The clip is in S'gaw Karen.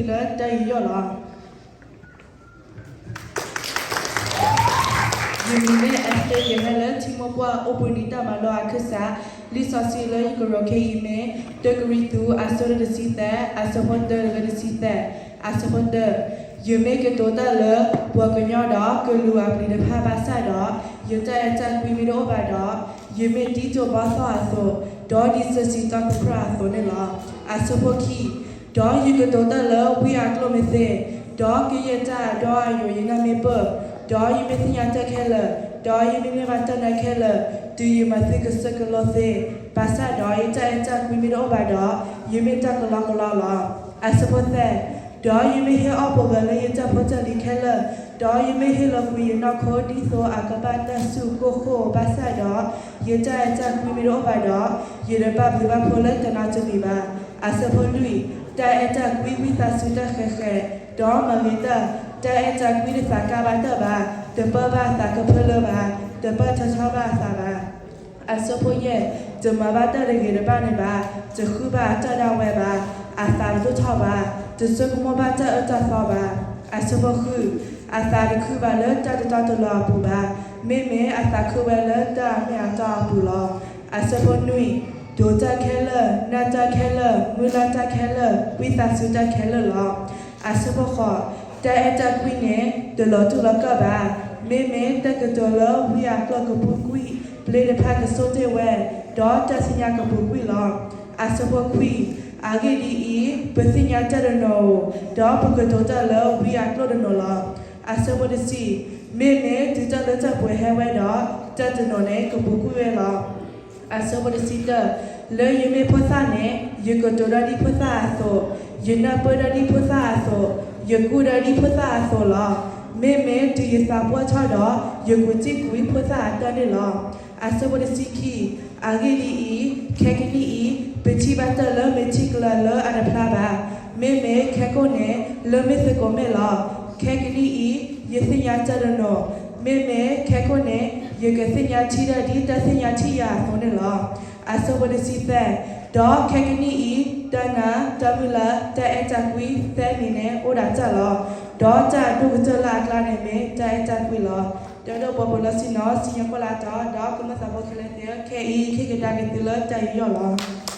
လၢတၢ်ယူးယီၣ်လီၤ. ယမံၤမ့ၢ် Esther, ယဟဲလၢထံမိၢ်ပှၢ်အိၣ်ဘှံးနံၤတၢ်မၤလိအကစၢ်, လံာ်စီဆှံလၢယကရၢခဲအံၤမ့ၢ် တၢကရံၣ်သူး အဆၢဒိၣ်တဆံသၢ, အဆၢဖိတၢ တဆံသၢ, အဆၢဖိတၢ, ယမ့ၢ်ကတိၤတၢ်လၢ ပှၤကညီဒီး ကလူးအပျံၤတဖၣ်ဘၣ်ဆၣ်ဒီး, ယတၢ်အဲၣ်တၢ်ကွံမ့ၢ်တအိၣ်ဘၣ်ဒီး, ယမ့ၢ်ဒ်ကၠိဘီသီၣ်အသိး, ဒီးဒ်စၢၤဆံတီၤခရၣ်အသိးန့ၣ်လီၤ. အဆၢဖိခံ, ဒီးယကတိၤတၢ်လၢဝံအကျိၣ်မ့ၢ်သ့, ဒီးကယဲၢ်တၢ်အဒိအယိာ်ယနၢ်မ့ၢ်ပၢၢ်, ဒီးယမ့ၢ်သ့ၣ်ညါတၢ်ခဲလၢာ်, ဒီးယမ့ၢ်မ့ၢ်ဘၣ်တၢ်နာ်ခဲလၢာ်, တုၤယမၤသုကစၢၢ်ကလိသ့, ဘၣ်ဆၣ်ဒီးယတၢ်အဲၣ်တၢ်ကွံမ့ၢ်တအိၣ်ဘၣ်ဒီး, ယမ့ၢ်တၢ်ကလီကလီလီၤ. အဆၢဖိသၢ, ဒီးယမ့ၢ်ဟ့ၣ်အီၣ်ပှၤဂၤလၢယတၢ်ဖိတၢ်လံၤခဲလၢာ်, ဒီးယမ့ၢ်ဟ့ၣ်လီၤကွံာ်ယနီၢ်ခိဒ်သိးအကဘၣ်တၢ်ဆူၣ်ကိၢ်ဃိၣ်ဘၣ်ဆၣ်ဒီး, ယတၢ်အဲၣ်တၢ်ကွံမ့ၢ်တအိၣ်ဘၣ်ဒီး, ယတဘၣ်ဘျုးဘၣ်ဖှိၣ်လၢတနီတမံၤဘၣ်. အဆၢဖိလွံၢ်, တၢ်အဲၣ်တၢ်ကွံဝံသးစူၤတၢ်ဃဲၤဃဲၤ, ဒီးမၤဂ့ၤတၢ်, တၢ်အဲၣ်တၢ်ကွံတသးကါဘၣ်တၢ်ဘၣ်, တပၢဘၣ်သးကဖၢလၢဘၣ်, တပၢထီထီဘၣ်အသးဘၣ်. အဆၢဖိယဲၢ်, တမၤဘၣ်တၢ်တဂ့ၤတဘၣ်န့ၣ်ဘၣ်, တဃုဘၣ်အတၢ်ဒၣ်ဝဲဘၣ်, အသးတဒိၣ်ထီၣ်ဘၣ်, တဆိကမိၣ်ဘၣ်တၢ်အၢတၢ်သီဘၣ်. အဆၢဖိဃု, အသးတခုဘၣ်လၢတၢ်တတီတလိၤအပူၤဘၣ်, မ့မ့ၢ်အသးခုဝဲလၢတၢ်အမ့ၢ်အတီအပူၤလီၤ. အဆၢဖိနွံ, ဒိးတၢ်ခဲလၢာ်, နၢ်တၢ်ခဲလၢာ်, မုၢ်လၢ်တၢ်ခဲလၢာ်, ဝံသးစူၤတၢ်ခဲလၢာ်လီၤ. အဆၢဖိဃိး, တၢ်အဲၣ်တၢ်ကွံန့ၣ် တလီၤတူာ်လီၤကာ်ဘၣ်, မ့မ့ၢ်တၢ်ကတိၤလၢဝံအကျိာ်ကပူၤကွံာ်, ပျ့တဖၣ်ကဆိၣ်တ့ၢ်ဝဲ, ဒီးတၢ်သ့ၣ်ညါကပူၤကွံာ်လီၤ. အဆၢဖိခွံ, အဂ့ၢ်ဒ်အံၤ, ပသ့ၣ်ညါတၢ်တနီၤဧိၤ, ဒီးပကတိၤတၢ်လၢဝံအကျိာ်တနီၤလီၤ. အဆၢဖိတဆံ, မ့မ့ၢ်တုၤတၢ်လၢတၢ်ပှဲၤဟဲဝဲဒီး, တၢ်တနီၤန့ၣ်ကပူၤကွံာ်ဝဲလီၤ. အဆၢဖိတဆံတၢ, လၢယမ့ၢ်ဖိသၣ်န့ၣ်, ယကတိၤတၢ်ဒ်ဖိသၣ်အသိး, ယနၢ်ပၢၢ်တၢ်ဒ်ဖိသၣ်အသိး, ယကူၣ်တၢ်ဒ်ဖိသၣ်အသိးလီၤ. မ့မ့ၢ်တုၤယသးပှၢ်ထီၣ်ဒီး, ယကူးတံၢ်ကွံာ်ဖိသၣ်အတၢ်န့ၣ်လီၤ. အဆၢဖိတဆံခံ, အဂ့ၢ်ဒ်အံၤ, ခဲကနံၣ်အံၤ, ပထံၣ်ဘၣ်တၢ်လၢမ့ၢ်ထံကလၤလၢအတဖျါဘၣ်, မ့မ့ၢ်ခဲကိာ်န့ၣ်, လၢမ့ၢ်သကိးမ့ၢ်လီၤ. ခဲကနံၣ်အံၤ, ယသ့ၣ်ညါတၢ်တနီၤ, မ့မ့ၢ်ခဲကိာ်န့ၣ်, ယကသ့ၣ်ညါထံတၢ်ဒ်တၢ်သ့ၣ်ညါထံယၤအသိးန့ၣ်လီၤ. အဆၢဖိတဆံသၢ, ဒီးခဲကနံၣ်အံၤ, တၢ်နာ်, တၢ်မုၢ်လၢ်, တၢ်အဲၣ်တၢ်ကွံသၢမံၤန့ၣ်အိၣ်ဒၣ်တၢ်လီၤ. ဒီးတၢ်အဒိၣ်ကတၢၢ်လၢအကျါန့ၣ်မ့ၢ်တၢ်အဲၣ်တၢ်ကွံလီၤ. ဒီးဒိးပှၤပူၤလီၤဆ့ၣ်နီၤ စံၣ်ညီၣ်ကွီၢ်လၢတီၤ, ဒီးကမၢသးဖိခဲလၢာ်သ့ၣ်ဧၢ, ခဲအံၤ ခဲကဒါက့ၤသုလၢတၢ်ယူးယီၣ်လီၤ.